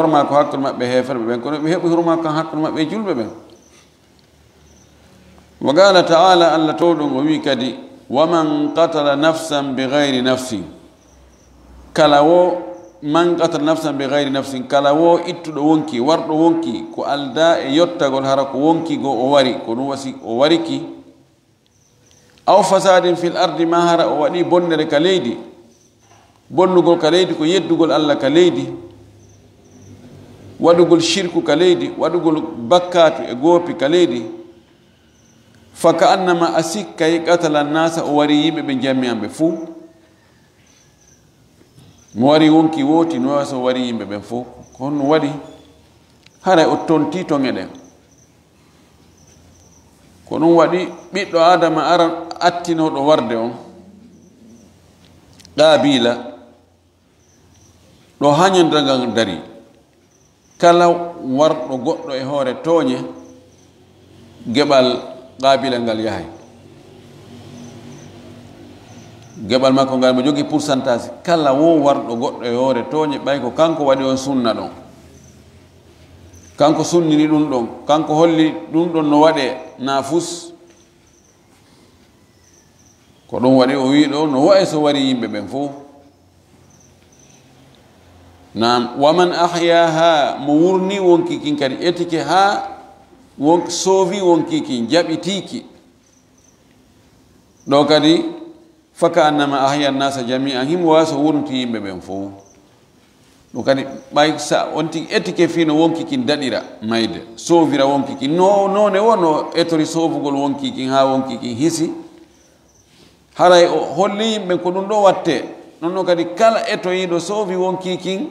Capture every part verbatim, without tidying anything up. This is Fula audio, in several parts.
horma ko hakkunde maɓɓe heeferɓe ɓen, kono ɓe heɓi horma ko hakkunde maɓɓe e julɓe ɓen. Wa qala ta'ala, Allah towɗon o wi kadi, wa man qatala nafsan bi gayri nafsin, kala wo, man qatala nafsan bi gayri nafsin, kala wo ittuɗo wonki, warɗo wonki, ko alda e yottagol, hara ko wonki goo o wari, ko ɗum wasi o wariki, aw fasadin fil ardi, ma hara o waɗi bonnere ka leydi. Bonnugol ka leydi ko yeddugol Allah ka leydi, waɗugol shirku ka leydi, waɗugol bakkaatu e goopi ka leydi. Fa ka annama a sikkay qatala nasa, o wari yimɓe ɓe jami'an ɓe fuu. Mo wari wonki wooti, no waasa o wari yimɓe ɓen fuu. Ko honno waɗi? Haray o tontii toŋe ɗen. Ko ɗum waɗi ɓiɗɗo Aadama aran attinooɗo warde on, Qaabiila, ɗo hañondiral ngal dari. Kala warɗo goɗɗo e hoore tooñe, geɓal Qaabiila ngal yahay. Geɓal makko ngal mo jogii pourcentage. Kala wo warɗo goɗɗo e hoore tooñe, ɓay ko kanko waɗi on sunna ɗon. Kanko sunnini ɗum ɗon, kanko holli ɗum ɗon no waɗee naafus. Ko ɗum waɗi o wii ɗo, no wa'i so wari yimɓe ɓen fof. Naam, wa man ahyaaha, mo wurni wonki kin kadi, etike haa won-, soovi wonki kin, jaɓitiiki. Ɗo kadi, fa ka annama ahya nnasa jami'an, himo wawi so wurnuti yimɓe ɓen fof. Ɗum kadi, ɓay sa on tigi etike fii no wonki kin daɗira mayde, soovira wonki kin, no, noone wo no etori soovugol wonki kin haa wonki kin hisi. Haray o holli yimɓe ko ɗum ɗo watte. Non non kadi, kala etoyiiɗo soovi wonki kin,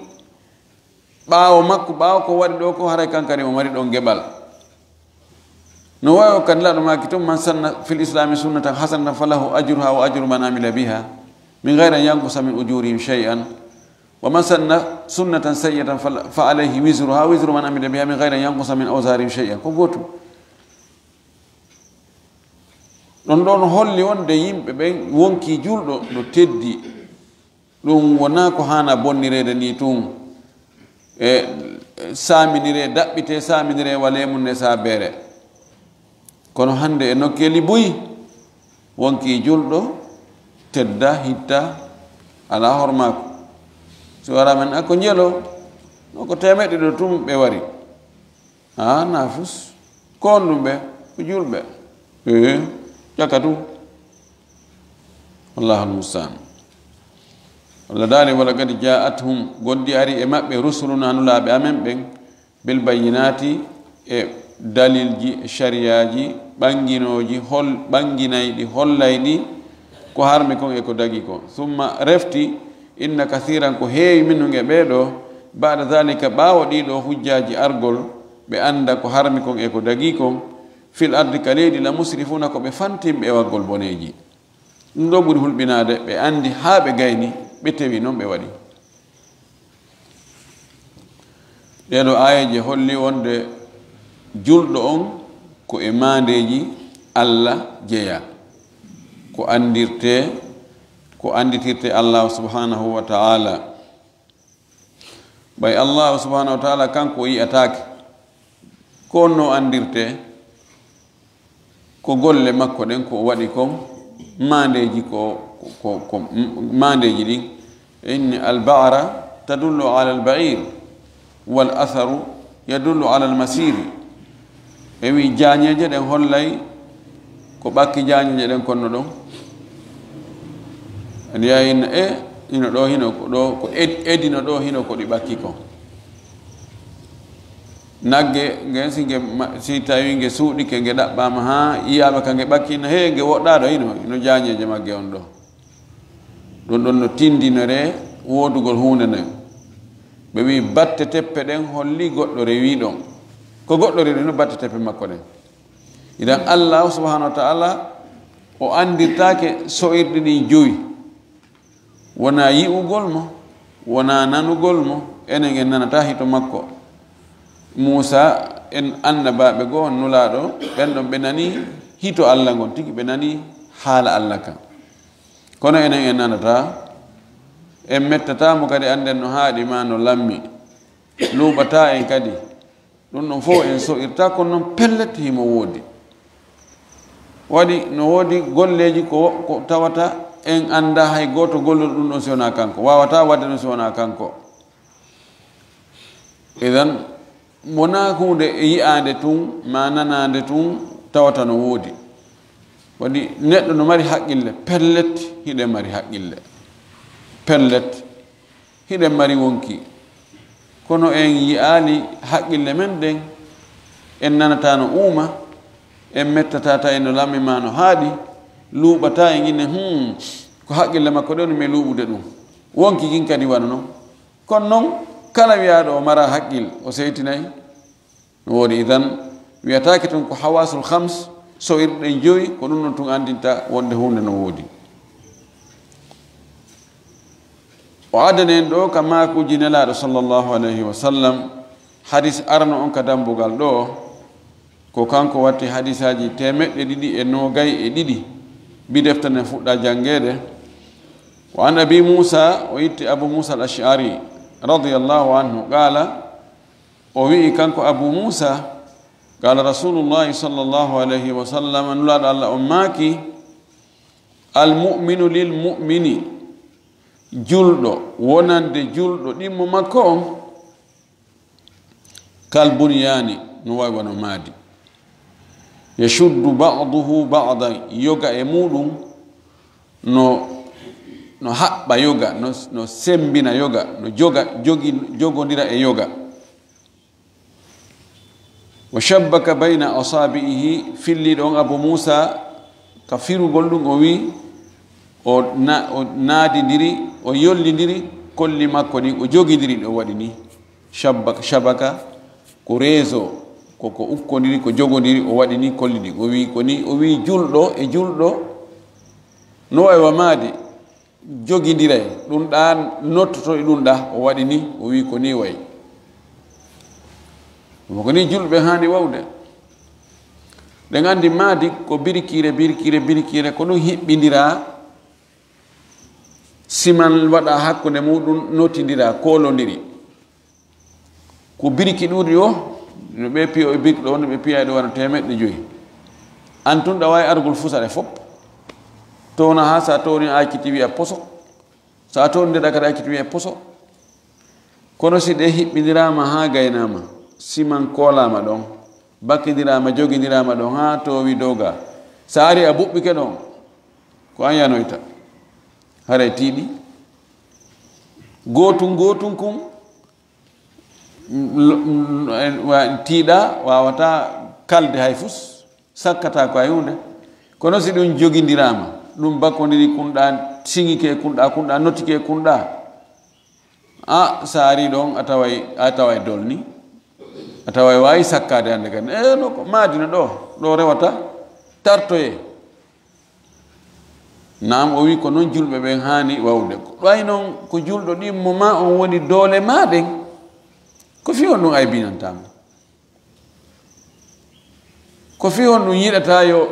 ɓaawo makko, ɓaawo ko waɗi ɗo ko, haray kan kadi mo mari ɗon geɓal. No wawi o kadi laɗo maaki tun, man sanna fil islami sunnatan hasanatan falahu ajruha wa ajru man amila biha min gayri an yanqusa min ujurihim shay'an. Wa man sanna sunnatan sayyi'atan fal-, fa alayhi wizruha wa wizru man amila biha min gayri an yanqusa min awzarihim shay'an. Ko gootum. Ɗon ɗon holli wonde yimɓe ɓen wonki julɗo no teddi. Ɗum wonaa ko haana bonnireede nii tun, e saaminiree, daɓɓitee, saaminiree, walee mum ne saabeere. Kono hannde e nokkeeli buy, wonkii julɗo tedda, hitta, alaa hormaako. Si wara men, a ko njelo, no ko teemeɗɗe ɗo tun ɓe wari. Haa naafus. Ko on ɗum ɓe? Ko julɓe. Ee, caka tun. Wallaahu almustaan. Allah daali, "Wala qad jaa'athum," gondi ari e maɓɓe, "rusuluna," nulaaɓe amen ɓen, "bil bayyinaati," e dalilji, e shariyaaji ɓannginooji, hol-, ɓannginayɗi, hollayɗi ko harmi kon e ko dagi kon. "Summa," refti, "inna kathiran," ko heewi, "minhum," e ɓee ɗoo, "ba'da dhalika," ɓaawo ɗii ɗoo hujjaaji argol, ɓe annda ko harmi kon e ko dagi kon, "fil ardi," ka leydi, "la musrifuuna," ko ɓe fantimɓe e waggol boneeji. Ɗum ɗoo ɓuri hulɓinaade, ɓe anndi haa ɓe gayni, ɓe tewi, noon ɓe waɗi. Ɗee ɗoo aayeeje holli wonde julɗo on ko e maandeeji Alla jeyaa, ko anndirtee, ko annditirtee Allaahu subhaanahu wa ta'aala. Ɓay Allaahu subhaanahu wa ta'aala kanko o yi'ataake, ko honno anndirtee? Ko golle makko ɗen ko o waɗi kon, maandeeji ko, ko, ko, ko maandeeji ɗin. Inni al-ba'ra tadullu ala al-ba'ir, wal atharu yadullu ala al-masiri. Ɓe wi jaañeeje ɗen hollay ko ɓakki jaañeeje ɗen konno ɗon. Andi yayi inna e, hino ɗo, hino ko ɗo, ko ed-, edino ɗo, hino ko ɗi ɓakki kon. Nagge ngen, si nge ma-, si tawi nge suuɗike, nge ɗaɓɓaama haa yiyaama ka nge ɓakki, no hee nge woɗɗaa ɗo, hino, hino jaañeeje magge on ɗo. Ɗum ɗon no tindinore woodugol huunde nden. Ɓe wi batte teppe ɗen holli goɗɗo rewi ɗon. Ko goɗɗo rewi no batte teppe makko ɗen. Idan Allahu subhanahu wa ta'ala o anndirtaake so'irɗi ɗin jowi. Wonaa yi'ugol mo, wonaa nanugol mo, enen en nanataa hito makko. Muusa en annabaaɓe goo, nulaaɗo, ɓen ɗon ɓe nanii hito Alla ngon tigi, ɓe nanii haala Alla kan. Kono enen en nanataa, en mettataa mo kadi, annden no haaɗi maa no lammi. luuɓataa en kadi. Ɗum ɗon fof en so'irta, kono noon pellet himo woodi. Waɗi no woodi golleeji ko, ko tawata en anndaa hay gooto golluɗo ɗum ɗon si wonaa kanko, waawataa waɗde ɗum si wonaa kanko. Idan, wonaa huunde yi'aande tun, maa nanaande tun tawata no woodi. Waɗi neɗɗo no mari haqqille, pellet, hiɗen mari haqqille. Pellet, hiɗen mari wonki. Kono en yi'aali haqqille men ɗen, en nanataa no uuma, en mettataa tawi no lammi maa no haaɗi, luuɓataa en ine, hmm, ko haqqille makko ɗen mi luuɓude ɗum. Wonki kin kadi wano non. Kono non, kala wiyaaɗo o mara haqqil, o seytinay. No woodi, idan, wiyataake tun ko hawasul khams, so irɗen jowi, ko ɗum ɗon tun anndinta wonde huunde no woodi. O addani en ɗo ka maakuuji Nelaaɗo sallallahu alayhi wa sallam, hadis arano on ka dambugal ɗo, ko kanko watti hadisaaji teemeɗɗe ɗiɗi e noogay e ɗiɗi, bi defte nden fuɗɗa janngeede. Wa an Abi Muusa, o itti Abu Muusa al-Ash'ari, radiyallahu anhu, qaala, o wi'i kanko Abu Muusa, qaala Rasulullahi sallallahu alayhi wa sallam, Nulaaɗo Allah on maaki, "Al mu'minu lil mu'mini," julɗo wonande julɗo ɗimmo makko on, "kal bunyaani," no wayi wano maadi, "yashuddu ba'duhu ba'dan," yoga e muɗum no, no haɓɓa yoga, no, no sembina yoga, no joga, jogi, jogodira e yoga. "Wa shabbaka bayna asaabi'ihi," filliiɗo on Abu Muusa, ka firugol ɗum, o wi'i, o na-, o naadindiri, o yollindiri kolli makko ɗin, o jogindiri ɗi, o waɗi ni. Shabbaka, shabaka, ko réseau, ko, ko ukkondiri, ko jogondiri, o waɗi ni kolli ɗin. O wi'i ko ni, o wi'i julɗo e julɗo, no wayi wa maadi. Jogindiray, ɗum ɗa nottoto e ɗum ɗa, o waɗi ni, o wi ko ni wayi. Ɗum ko ni julɓe haani wawde. Ɗen anndi maadi ko birkiire, birkiire, birkiire, ko ɗum hiɓɓindira, siman waɗa hakkunde muɗum, nottindira, koolondiri. Ko birki ɗuuɗi o, no ɓe piyo e birki ɗo, no ɓe piya e ɗo wona teemeɗɗe joyi. An tun ɗa waawi argol fusare fop. Towna haa sa towni a acciti wiya poso. Sa towni nde ɗa kadi acciti wiya poso. Kono si ɗe hiɓɓindiraama haa gaynaama, siman koolaama ɗon, bakkindiraama, jogindiraama ɗon haa toowi dow ga. Sa ari a buɓɓike ɗon, ko an yanoyta. Haray tiiɗi. Gootun, gootun kun, l-, l-, wa-, tiiɗa, waawata kalde hay fus, sakkata ko hay huunde. Kono si ɗum jogindiraama, ɗum bakkondiri kun ɗa, siŋike kun ɗa, kun ɗa, nottike kun ɗa, a, sa ari ɗon, a taway, a taway dolni, a taway waawi sakkaade hannde kadi. E, no ko maadina ɗo, ɗo rewata, tartoye. Naam, o wi ko noon julɓe ɓen haani wawde. Ko ɗay noon ko julɗo ɗimmo ma on woni doole ma ɗen. Ko fii honɗum aybinanta mo? Ko fii honɗum yiɗata yo,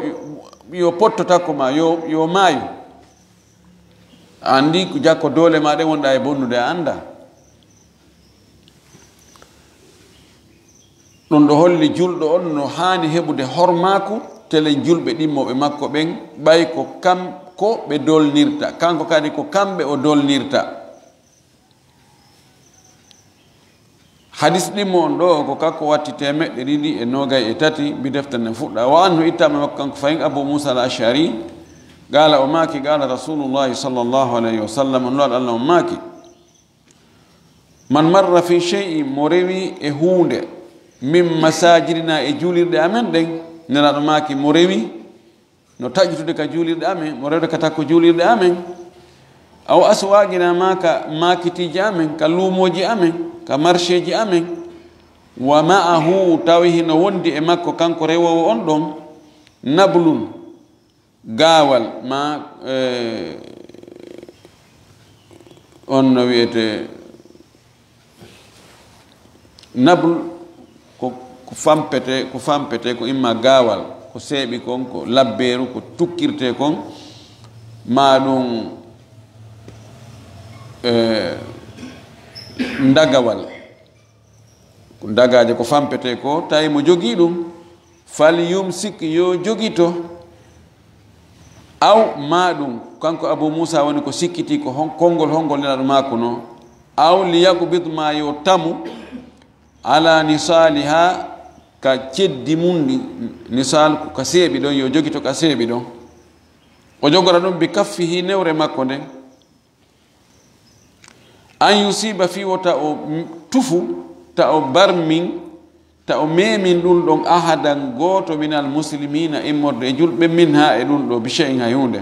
yo potto takko ma, yo, yo maayu? A anndi ko jakko doole ma ɗen wonɗa e bonnude a annda. Ɗum ɗo holli julɗo on no haani heɓude hormaaku telen julɓe ɗimmooɓe makko ɓen, ɓay ko kam, ko ɓe dolnirta, kanko kadi ko kamɓe o dolnirta. Hadis ɗimmo on ɗo ko kanko watti teemeɗɗe ɗiɗi e noogay e tati, mbi defte nden fuɗɗa. Wa anhu, ittaama makko kanko fayin Abu Muusa al Ashari, qaala o maaki, qaala Rasulullahi sallallahu alayhi wa sallam, Nulaaɗo Allah on maaki, "Man marra fi shay'in," mo rewi e huunde, "min masajidina," e juulirɗe amen ɗen, Nelaaɗo maaki, mo rewi no taƴutude ka juulirɗe amen, mo rewde ka takko juulirɗe amen, "aw aswaqina," ma ka maakitiiji amen, ka luumooji amen, ka marseeji amen, "wa ma'ahu," tawi hino wondi e makko kanko rewoowo on ɗon, "nablun," gaawal ma, eh, on no wiyete nabl, ko, ko fampete, ko fampete, ko imma gaawal, ko seeɓi kon, ko labbeeru, ko tukkirte kon, ma ɗum, eh, ndagawal. Dagaaje ko fampetee ko, tawi mo jogii ɗum, fal yumsik, yo jogito, aw ma ɗum, kanko Abu Muusa woni ko sikkiti ko hon-, konngol hongol Nelaaɗo makko no, aw li yaqbid, ma yo tamu, ala nisaaliha, ka ceddi mum ndi, nisaal ko ka seeɓi ɗon, yo jogito ka seeɓi ɗon. O jogora ɗum bi kaffihi, newre makko nden. An yusiba, fii wota o tufu, ta o barmin, ta o memin ɗum ɗon, ahadan, gooto, minal muslimina, immorde e julɓe, minha, e ɗum ɗo, bi shay'in, hay huunde.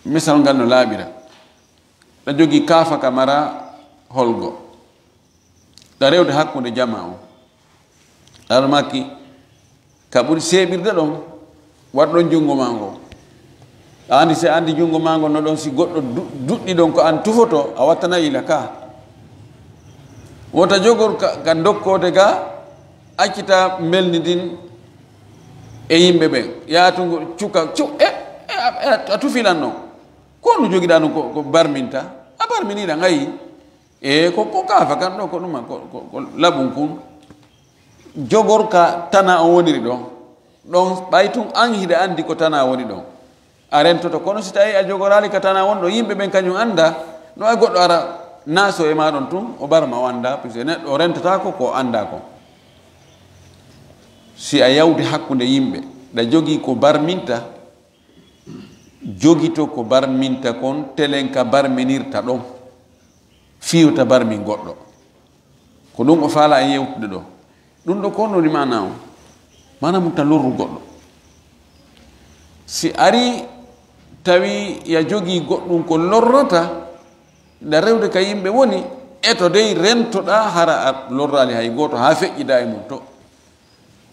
Misal ngal no laaɓira. Ɗa jogii kaafa ka mara holgo. Ɗa rewde hakkunde jamaa on. Ɗa makki ka ɓuri seeɓirde ɗon, waɗ ɗon junngo maa ngo. A anndi, si a anndi junngo maa ngo no ɗon, si goɗɗo du-, duɗɗi ɗon ko an tufoto, a wattana ila ka. Wota jogor ka, ka dokkoode ga, accita mbelndi ndin e yimɓe ɓen. Yaatungo cuka, cu-, e, e, a, e, a tufilan non. Ko no jogiɗaa non ko, ko barminta? A barminiɗa ngayi. E ko, ko kaafa kan ɗo, ko ɗuma, ko, ko, ko laɓun kun. Jogor ka tana on woniri ɗon. Ɗon ɓay tun an hiɗa anndi ko tana woni ɗon. A rentoto, kono si tawi a jogoraali ka tana woni ɗon, yimɓe ɓen kañum annda, no ay goɗɗo ara naaso e maa ɗon tun, o barma o annda, puisque neɗɗo o rentata ko, ko annda ko. Si a yawdi hakkunde yimɓe, ɗa jogii ko barminta, jogito ko barminta kon, telen ka barminirta ɗon, fii wota barmin goɗɗo. Ko ɗum o faala en yewtude ɗo. Ɗum ɗo ko honɗum woni maana on? Maana mum ta lorru goɗɗo. Si ari tawi ya jogii goɗɗum ko lorrata, nda rewde ka yimɓe woni, eto dey rentoɗaa hara a lorraali hay gooto haa feƴƴidaa e mum to.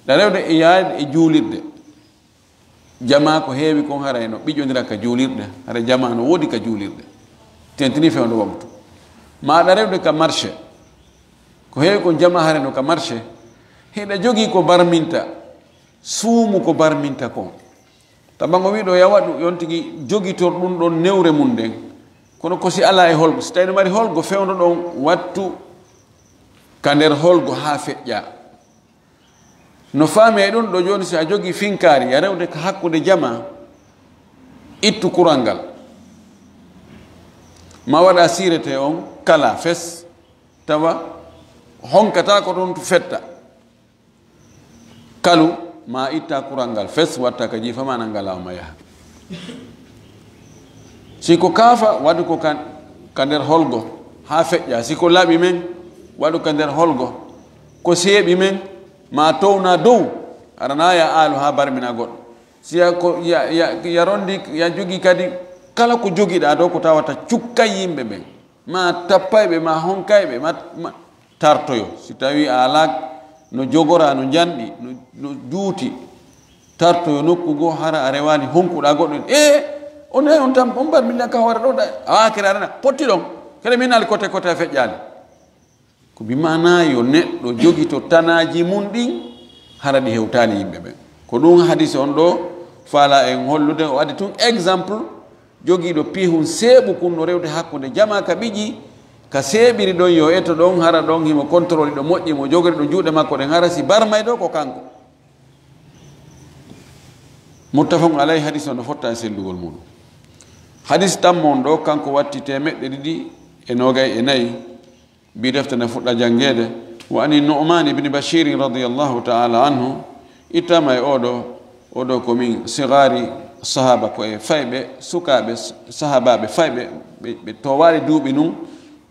Nda rewde e yaade e juulirde. Jamaa ko heewi kon haray no ɓiƴondira ka juulirɗe, haray jamaa no woodi ka juulirɗe. Tentini fewndo waktu. Maaɗa rewde ka marché. Ko heewi kon jamaa haray no ka marché. Hiɗa jogii ko barminta, suumu ko barminta kon. Tabango wiɗo ya waɗu yon tigi jogitor ɗum ɗon newre mum nden. Kono ko si alaa e holgo, si tawi no mari holgo fewndo ɗon wattu ka nder holgo haa feƴƴa. No faami e ɗum ɗo jooni, si a jogii finkaari, ya rewde ka hakkunde jamaa, ittu kural ngal. Ma waɗa sirete on kala fes, tawa honkataa ko ɗon fetta. Kalu, ma itta kural ngal fes, watta ka jiifa ma nangala o ma yaha. Si ko kaafa, waɗu ko kan, ka nder holgo, haa feƴƴa. Si ko laaɓi men, waɗu ka nder holgo. Ko seeɓi men, ma towna dow, aranaa ya aalu haa barmina goɗɗo. Si ya ko, ya, ya, ya rondi, ya jogi kadi, kala ko jogiɗaa dow ko tawata cukkay yimɓe ɓen. Ma tappay ɓe, ma honkay ɓe, ma, ma tartoyo. Si tawi a alaa no jogora, no njanɗi, no, no juuti, tartoyo nokku goo, hara a rewaani honkuɗaa goɗɗo. E, on, on tan, on mbar min ka hoore ɗo, da, a waakira rena, potti ɗon. Kadi min ali kote kote a feƴƴaali. Ko bi maanaa yo neɗɗo jogito tanaaji mum ɗin, hara ɗi hewtaani yimɓe ɓen. Ko ɗum hadisi on ɗo faala en hollude, o addi tun exemple, jogiiɗo piihun seeɓu kun no rewde hakkunde jamaa ka ɓiƴi, ka seeɓiri ɗon yo eto ɗon, hara ɗon himo contrôle ɗo moƴƴi, mo jogori ɗo juuɗe makko ɗen, hara si barmay ɗo ko kanko. Muttafaqun alayhi, hadis on no fotta e sellugol muɗum. Hadis tammo on ɗo, kanko watti teemeɗɗe ɗiɗi e noogay e nayi. Mbi defte nde fuɗɗa janngeede. Wa ani Nu'man ibn Bashirin radiyallahu ta'ala anhu, ittama e oɗo, oɗo ko min sigari sahaba, ko e fayɓe, sukaaɓe, sahabaɓe fayɓe, ɓe, ɓe towaali duuɓi nun,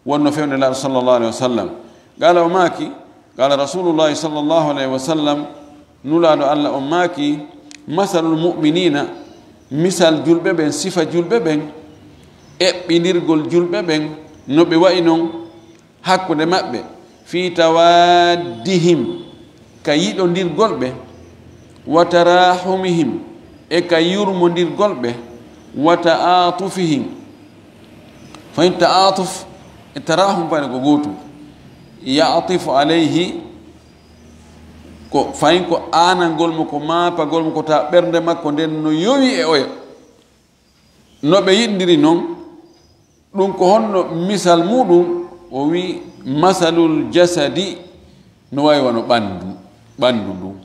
wonno fewde Nulaaɗo sallallahu alayhi wa sallam. Qala o maaki, qala Rasulullahi sallallahu alayhi wa sallam, Nulaaɗo Allah on maaki, masalul mu'minina, misal julɓe ɓen, sifa julɓe ɓen, eɓɓindirgol julɓe ɓen, no ɓe wa'i non, hakkunde maɓɓe, fi tawaddihim, ka yiɗondirgol ɓe, wa tarahumihim, e ka yurmondirgol ɓe, wa ta'atufihim. Fayin ta'atuf e tarahum fayde ko gootum. Ya'tifu alayhi, ko fayin ko aanangol mo, ko maapagol mo, ko ta ɓernde makko nden no yowi e oya. No ɓe yiɗndiri non, ɗum ko honno misal muɗum? O wi, Masalul jasadi no wayi wano ɓandu, ɓandu ndu.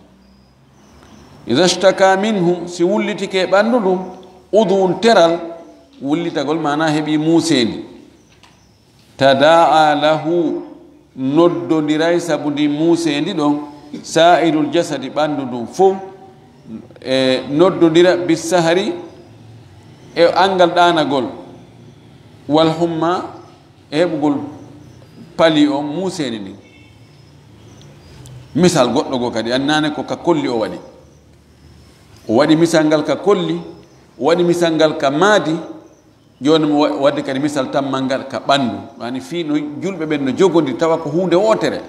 Iza shtaka minhu, si wullitike ɓandu ndu, udwun teral, wullitagol maana heɓi muuseendi. Tadaa lahu, noddondiray sabu ndi muuseendi ɗon, sa'irul jasadi ɓandu ndun fow, e noddondira bissahari e anngal ɗaanagol, wal humma e heɓugol pali on muuseendi ndin. Misal goɗɗo goo kadi, annaane ko ka kolli o waɗi. O waɗi misal ngal ka kolli, o waɗi misal ngal ka maadi, jooni mo wa-, waɗde kadi misal tammal ngal ka ɓanndu. Wani fii no julɓe ɓen no jogondiri tawa ko huunde wootere.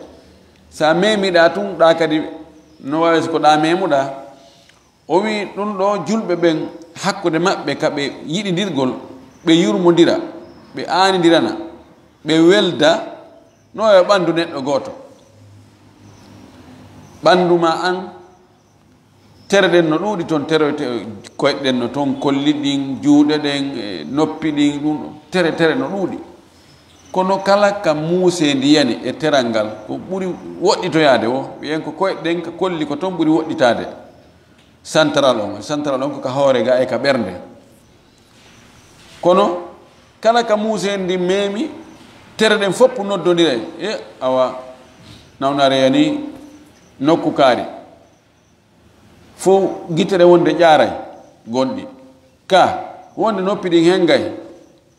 So a memiɗaa tun, ɗa kadi no waawi so ko ɗa memuɗaa. O wi'i ɗun ɗoo julɓe ɓen hakkunde maɓɓe ka ɓe yiɗindirgol, ɓe yurmondira, ɓe aanindirana, ɓe welda, no e ɓanndu neɗɗo gooto. Ɓanndu maa an, tere ɗen no ɗuuɗi ton, tere te-, koyɗe ɗen no ton, kolli ɗin, juuɗe ɗen, e noppi ɗin, ɗun ɗon, tere, tere no ɗuuɗi. Kono kala ka muuseendi yani e teral ngal, ko ɓuri woɗɗitoyaade wo, wi'en ko koyɗe ɗen ka kolli ko ton ɓuri woɗɗitaade. Central on, central on ko ka hoore ga e ka ɓernde. Kono kala ka muuseendi memi, tere ɗen fof noddondiray. E awa, nawnaare yani nokku kaari. Fof gitere wonde ƴaaray gonɗi. Ka wonde noppi ɗin hen gay.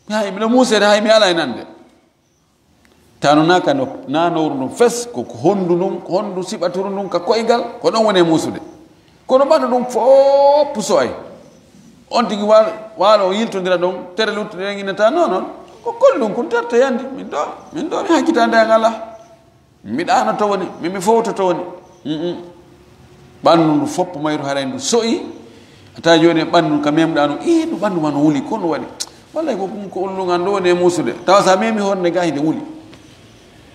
Hay miɗo muusede, hay mi alaa e nande. Tano na ka nop-, na nowru ndun fes, ko, ko honndu ndun, ko honndu siɓaturu ndun ka koyngal, ko ɗon woni e muusude. Kono ɓandu ndun fof so'ay. On tigi wa-, waalo o yiltondira ɗon, tere luttuɗe ɗen innata, non, non, ko kolli ɗun kun terte yandi. Min ɗo, min ɗo, mi hakkitande an alaa. Mi ɗaanoto woni, mi, mi fowtoto woni. Mm-mm. Ɓandu ndu fof mayru haray ndu so'i. A tawa jooni e ɓandu ka memɗa no, ii, ndu ɓandu ma no wuli, ko no waɗi? Wallay ko ɗum ko ullungal ndu woni e muusude. Tawa sa memi honde ga hinde wuli.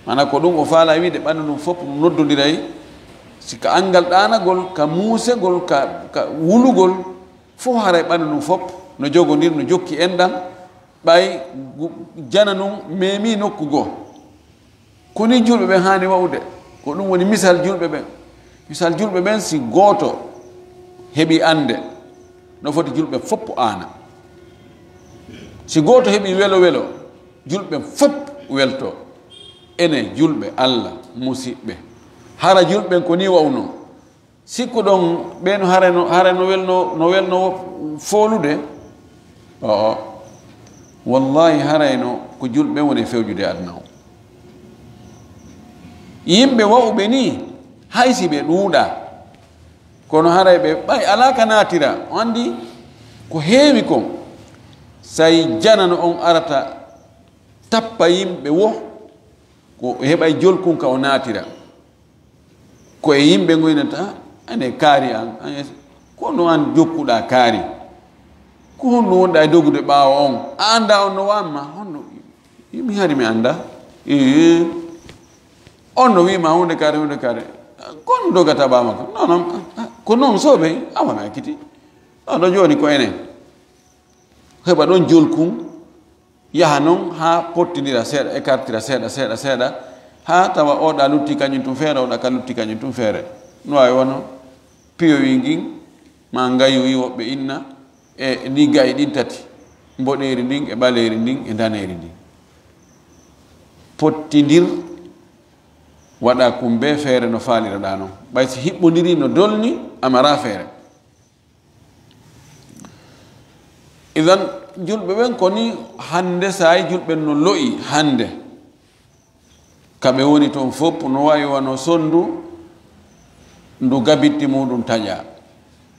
Mana ko ɗum o faala wiide ɓandu ndun fof no noddondiray. Si ka anngal ɗaanagol, ka muusegol, ka, ka wulugol, fof haray ɓandu ndun fof no jogondir, no jokki enɗam. Ɓay gu-, jana nun memi nokku goo. Ko ni julɓe ɓen haani wa'ude. Ko ɗum woni misal julɓe ɓen. Misal julɓe ɓen, si gooto heɓi annde, no foti julɓe fof aana. Si gooto heɓi welo welo, julɓe fof welto. Enen julɓe Allah, musiɓɓe. Hara julɓe ɓen ko ni wa'unoo? Sikkuɗon ɓe no harayno, harayno welno, no welno foolude? Oo. Wallahi harayno ko julɓe woni e fewjude aduna o. Yimɓe wa'uɓe ni, hay si ɓe ɗuuɗaa, kono haray ɓe ɓay alaa ka naatira. O anndi ko heewi kon, say janano on arata tappa yimɓe wo, ko heɓay jolkun ka o naatira. Ko e yimɓe ngoynata, ane kaari an, ane, ko no an jokkuɗaa kaari? Ko honno wonɗaa e dogude ɓaawo on? A anndaa on no wa'amma? Honno? Mi hari mi anndaa. Ee. On no wi'ma huunde kaari, huunde kaari. Ko on dogata ɓaawo makko? Non, non. Ko non soobey, awa mi acciti. Ɗo, ɗo jooni ko enen. Heɓa ɗon jolkun. Yaha non haa pottindira seeɗa, écartira seeɗa, seeɗa, seeɗa, haa tawa oɗa lutti kañum tun feere, oɗa ka lutti kañum tun feere. No waawi wano piyowi ngin, maa ngayowi woɓɓe inna, e ni ga'i ɗin tati, mboɗeeri ndin, e ɓaleeri ndin, e ndaneeri ndin. Pottindir, waɗa kumbe feere no faaliraɗaa non. Ɓay si hiɓɓondiri no dolni, a maraa feere. Idan, julɓe ɓen ko ni hannde, saa'i julɓe no lo'i hannde. Ka ɓe woni ton fof no wa'i wano sonndu ndu gabitti muɗum taƴa,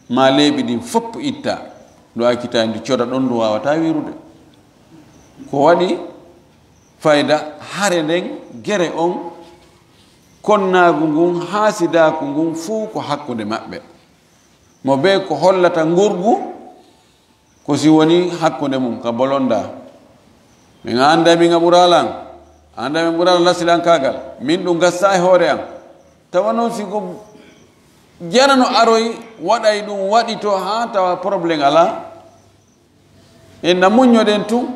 maa leeɓi ɗin fof itta, ndu accita ndu coda ɗon, ndu waawataa wiirude. Ko waɗi fayda hare nden, gere on, konnaagu ngun, haasidaaku ngun, fuu ko hakkunde maɓɓe. Mo bee ko hollata ngorgu, ko si woni hakkunde mum ka bolonda. Min a annda min a ɓuraa lan, a annda min ɓuraa lan lasilankaagal, min ɗum gassaa e hoore am. Tawa noon si ko janano aroy waɗay ɗum waɗi to haa tawa problème alaa. En na muññoɗen tun,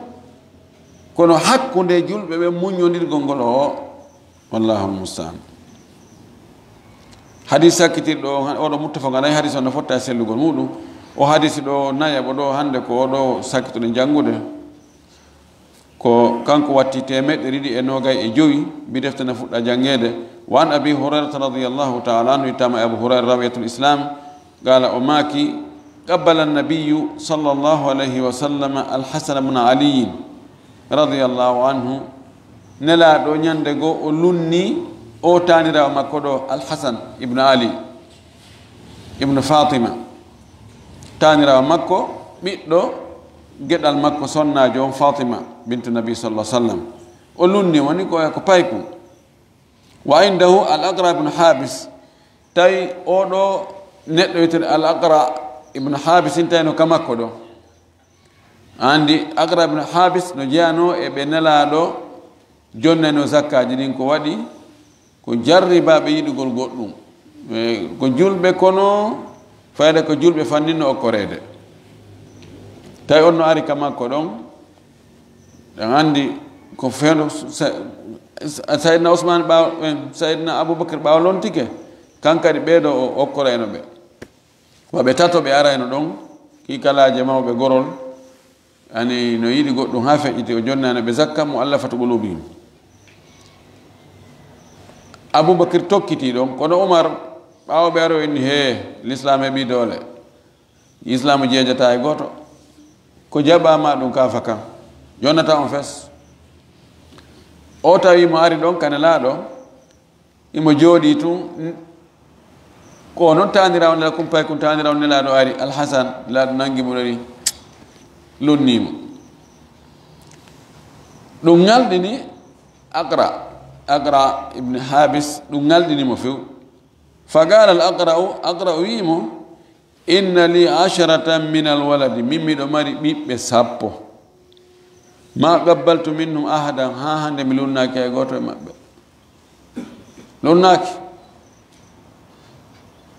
kono hakkunde julɓe ɓe muññondirgol ngol o, Wallahu mustaan. Hadis sakkitirɗo on, oɗo muttafaq alay, hadis on no fotta e sellugol muɗum. O hadis ɗo nayaɓo ɗo hannde ko oɗo sakkitoɗen janngude. Ko kanko watti teemeɗɗe ɗiɗi e noogay e jowi, bi defte na fuɗɗa janngeede. Wa an Abi Hurayrata radiyallahu ta'ala anhu, ittama e Abu Hurayra rawiyatul Islam, qala, o maaki, qabbala nabiyyu sallallahu alayhi wa sallam al-Hasan ibn Ali radiyallahu anhu. Nelaaɗo ñande goo o lunni o taaniraawo makko ɗo, Al-Hasan ibn Ali ibn Fatima, taaniraawo makko, ɓiɗɗo geɗal makko sonnaajo on Fatima bintu Nabi sallallahu alaihi wasallam. O lunni woni ko, ko payku. Wa indahu Al-Aqra ibn Habis, tawi oɗo neɗɗo wiyetee Al-Aqra ibn Habis, in tawi no ka makko ɗo. Andi Aqra ibn Habis no jeyano e ɓe Nelaaɗo jonnayno zakkaaji ɗin, ko waɗi ko jarribaaɓe yiɗugol goɗɗum. E, ko julɓe kono, fayda ko julɓe fanninno okkoreede. Tawi on no ari ka makko ɗon, ɗen andi ko fewndo Sa-, Sa-, Sayyidina Usman ɓaawo, eh, Sayyidina Abubakar ɓaawo lontike, kan kadi ɓeeɗo o okkorayno ɓe. Wa ɓe tato ɓe arayno ɗon, kiikalaaje mawɓe gorol, ani no yiɗi goɗɗum haa feƴƴiti, o jonnayno ɓe zakka, mu'allafatu qulubihim. Abubakar tokkiti ɗon, kono Umar, ɓaawo ɓe aro, inni, "Hee, Lislaam heɓi doole. Islaamu jeejata e gooto. Ko jaɓaama ɗum ka faka. Jonnata on fes." O tawi mo ari ɗon ka Nelaaɗo, imo jooɗii tun. Ko noon taaniraawo Nelaaɗo, kumpay kun taaniraawo Nelaaɗo ari, Alhasan, Nelaaɗo nangi mo ɗoni, lunnii mo. Ɗum ŋalɗini Aqra, Aqra ibn Habis, ɗum ŋalɗini mo few. Fa qaala al Aqra'u, Aqra wi'i mo, "Inna li asharatan min al waladi, min miɗo mari ɓiɓɓe sappo. Ma qabbaltu minhum ahadan, haa hannde mi lunnaaki hay gooto e maɓɓe." Lunnaaki.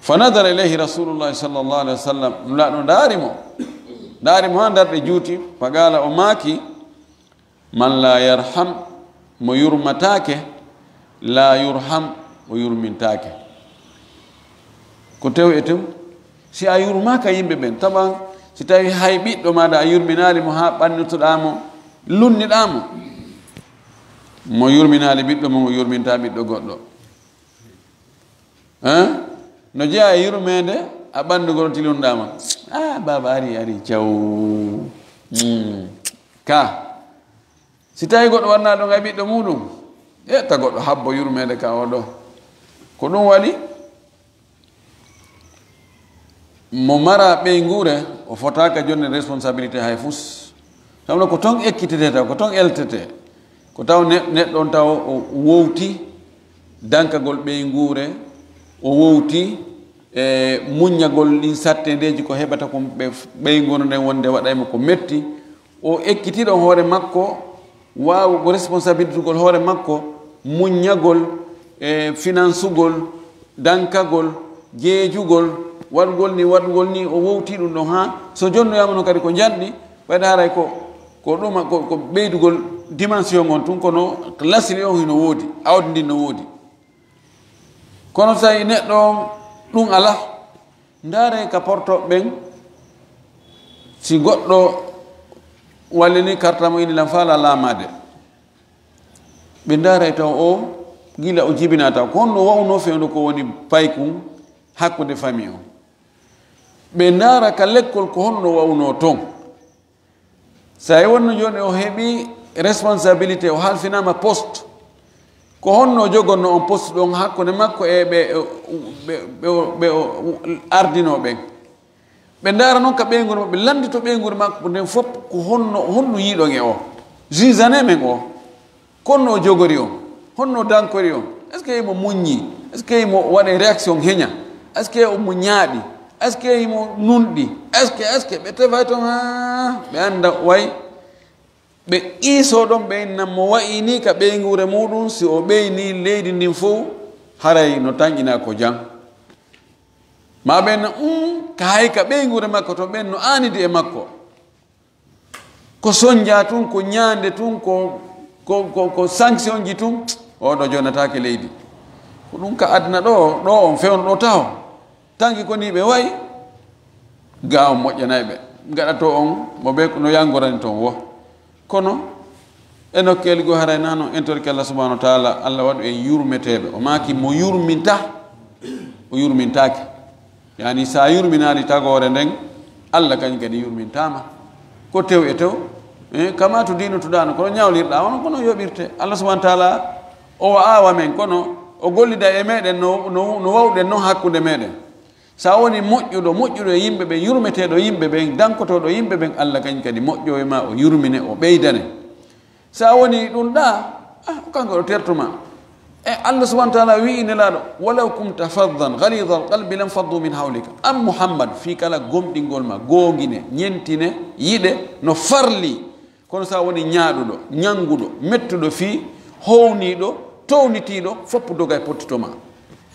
Fa nadara ilayhi Rasulullahi sallallahu alaihi wasallam, Nulaaɗo ndaari mo. Ndaari mo haa darɗe juuti, fa qaala, o maaki, "Man la yarham, mo yurmataake, la yurham, o yurmintaake." Ko tew e tew, si a yurmaaka yimɓe ɓen, taban si tawi hay ɓiɗɗo maaɗa a yurminaali mo haa ɓannotoɗaa mo, lunniɗaa mo, mo yurminaali ɓiɗɗo mum, o yurmintaa ɓiɗɗo goɗɗo. Hein? No jeyaa e yurmeende, a ɓanndu ngol tilunɗaa ma. "Ah, baaba ari, ari, caw." Hmm. Ka. Si tawi goɗɗo wannaa ɗon e ɓiɗɗo muɗum, ƴetta goɗɗo habbo yurmeende ka o ɗo. Ko ɗum waɗi, mo mara ɓeynguure, o fotaaka jonde responsabilité hay fus. Sabu ko ton ekkitetee taw, ko ton eltetee. Ko taw ne-, neɗɗo on taw o wowti dankagol ɓeynguure, o wowti e muññagol ɗin sattendeeji ko heɓata ko ɓe-, ɓeynguure nden wonde waɗay mo ko metti. O ekkitii ɗon hoore makko, waawugol responsabilitugol hoore makko, muññagol, e finansugol, dankagol, jeejugol, waɗugol ni, waɗugol ni, o wowtii ɗum ɗon haa so jonnoyaama noon kadi ko njanɗi, ɓayde haray ko, ko ɗuma, ko, ko ɓeydugol dimension on tun, kono lasili on hino woodi, awdi ndin no woodi. Kono tawi neɗɗo on ɗum alaa, ndaare ka porto ɓen, si goɗɗo wallini karta mo ini lan faala laamaade. Ɓe ndaaray taw o gila o jibinaa taw. Ko honno wawno fewndo ko woni paykun hakkunde famille on? Ɓe ndaara ka lekkol ko honno wawno ton. Sa e wonno jooni o heɓi responsabilité, o halfinaama poste. Ko honno o jogonno on poste ɗon hakkunde makko e ɓe, ɓe, ɓe, ɓe o ardinoo ɓen? Ɓe ndaara noon ka ɓeynguure maɓɓe, lanndito ɓeynguure makko nden fof ko honno, honno yiiɗon e o. Jugane men o. Ko honno o jogori on? Honno o dankori on? Est-ce que himo muññi? Est-ce que himo waɗa réaction heña? Est-ce que omo ñaaɗi? Est-ce que himo nunɗi? Est-ce que, est-ce que ɓe tefay toon haa ɓe annda way ɓe qiisoo ɗon ɓe innan mo wayi nii ka ɓeynguure muɗum, si o ɓeynii leydi ndin fof, haray no tanƴinaa ko jam. Ma ɓe inna, "Um, ka hay ka ɓeynguure makko to ɓen no aanidi e makko." Ko sonja tun, ko ñaande tun, ko, ko, ko, ko sanction ji tun. Oɗo jonnataake leydi. Ko ɗum ka aduna ɗo, ɗo on fewno ɗo taho. Tanki ko ni ɓe wayi, ga on moƴƴanay ɓe. Gaɗato on mo be no yangorani ton wo. Kono e nokkeeli goo haray na non, en torki Allah subhanahu wa ta'ala, Allah waɗu en yurmeteeɓe. O maaki mo yurminta, o yurmintaake. Yani sa yurminaali tagoore nden, Allah kañ kadi yurmintaama. Ko tew e tew, eh, kama to diinu tudaano, kono ñawlirɗa, on kono yoɓirte. Allah subhanahu wa ta'ala, o awa men, kono o gollida e meɗen no, no, no wawɗen non hakkunde meɗen. Sa woni moƴƴuɗo, moƴƴuɗo e yimɓe ɓen, yurmeteeɗo yimɓe ɓen, dankotooɗo yimɓe ɓen, Allah kañ kadi moƴƴo e ma, o yurmine, o ɓeydane. Sa woni ɗum ɗa, ah, ko kanko ɗo tertuma. E Allah subhanahu wa ta'ala wi'i nelaaɗo, "Walaw kunta faddan ghalidhal qalbi lam faddu min hawlika." An Muhammad, fii kala gomɗingol ma, goongine, ñentine, yiɗe, no farli. Kono sa woni ñaaɗuɗo, ñannguɗo, mettuɗo fii, howniiɗo, townitiiɗo, foppu doga e pottito ma.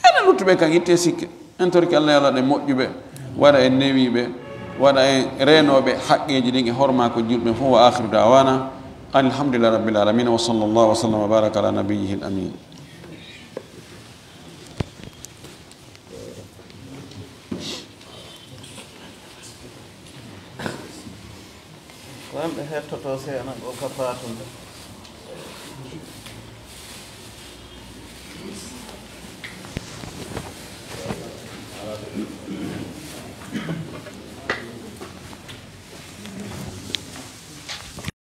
Enen luttuɓe kan itte sikke. En torki Allah yo Allah ɗen moƴƴuɓe, waɗa en newiiɓe, waɗa en reenooɓe haqqeeji ɗin e hormaako julɓe fof. Wa akhiru da'wana alhamdulillahi rabbil alamin. Wa sallallahu wa sallam wa baraka ala nabiyyihil amin. Ko en ɓe hettoto seeɗa ko ka fatunde.